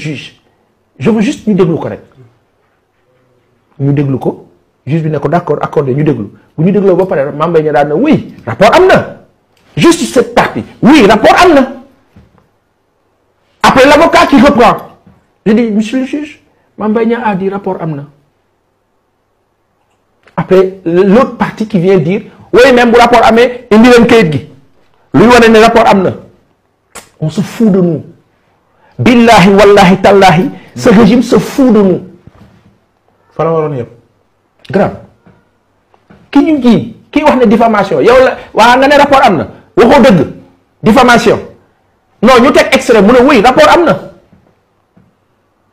juge je veux juste ñu déglu ko rek ñu déglu ko juge bi ne ko d'accord accordé ñu déglu bu ñu dégloo ba pare Mame Mbaye Niang daal na oui rapport am na juste cette partie oui rapport am na après l'avocat qui reprend je dis monsieur le juge Mame Mbaye Niang a dit rapport am na après l'autre partie qui vient dire oui même bu rapport amee indi leen kayit gi luy wane ne rapport am na on se fout de nous billahi wallahi tallahi ce régime se fout de nous fa la waroon yëpp grave ki ñu ji kii wax ne diffamation yow la waa nga ne rapport am na waxoo dëgg diffamation non ñu teg extrait mu ne oui rapport am na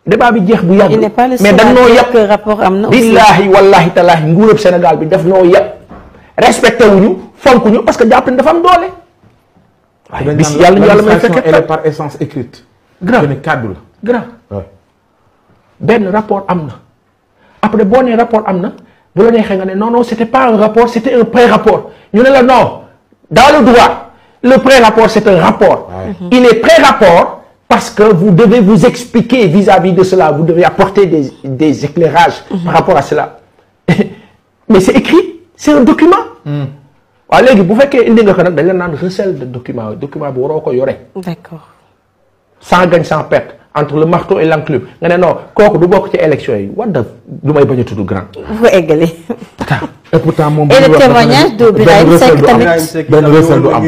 débat bi jeex bu yàgg mais dañ noo yàpp rapport am na billahi wallahi tallahi nguurub Sénégal bi daf noo yàpp respecté wuñu fonk ñu parce que jàpp ne dafa am doole waaye bis yàlla ñu yàlla may fekk elle est par essence écrite grave ne kàddu la grave benn rapport am na après boo nee rapport am na bu la neexee nga ne non non c'était pas un rapport c'était un pré-rapport ñu ne la non dans le droit le pré-rapport c'est un rapport il est pré-rapport parce que vous devez vous expliquer vis-à-vis de cela vous devez apporter des éclairages par rapport à cela mais c'est écrit c'est un document waaw léegi bu fekkee indi nga ko nag dañ la naan recel de document bi waroo ko yore d'accord sans gagne sans perte entre le marteau et l'enclume nga ne non kooku du bokk ci élection yi wadda du may bañ a tudd grand bu eggale et pourtant moom et le témoignage de Birahim Seck tamit benn recel du am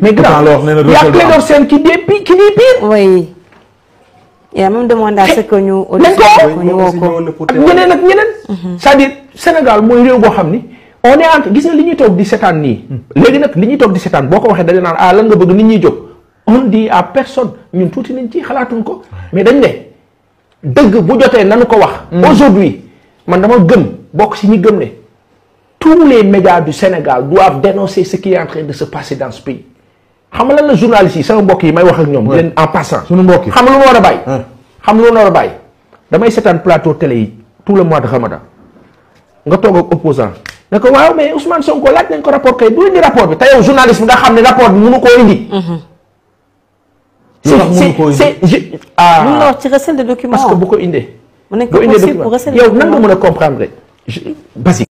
mais grand il y a Clédor Sène qui dit pire oui il a même demandé à ce que ñu woo ko ak ñeneen ak ñeneen c'est-à-dire Sénégal mooy réew boo xam ni on est entre gis nga li ñuy toog di seetaan nii léegi nag li ñuy toog di seetaan boo ko waxee dañu naan lan nga bëgg nit ñuy jóg on dit à personne ñun tuuti nañ ci xalaatuñ ko mais dañ ne dëgg bu jotee nanu ko wax aujourd'hui man dama gëm bokk ci ñi gëm ne tous les médias du Sénégal doivent dénoncer ce qui est en train de se passer dans ce pays xam nga lan la journalistes yi sama mbokk yi may wax ak ñoom leen en passant suñu mbokk yi xam lu ma war a bàyyi xam lu ma war a bàyyi damay seetaan plateau télé yi tout le mois de Ramadan nga toog ak opposant ne ko waaw mais Ousmane Sonko laaj nañ ko rapport kay du indi rapport bi te yow journaliste bi nga xam ne rapport bi mënu koo indi mun na wax ci recel de document parce que bu ko indee mën nañ ko poursuivre pour recel de yow nan nga document mën a comprendre basique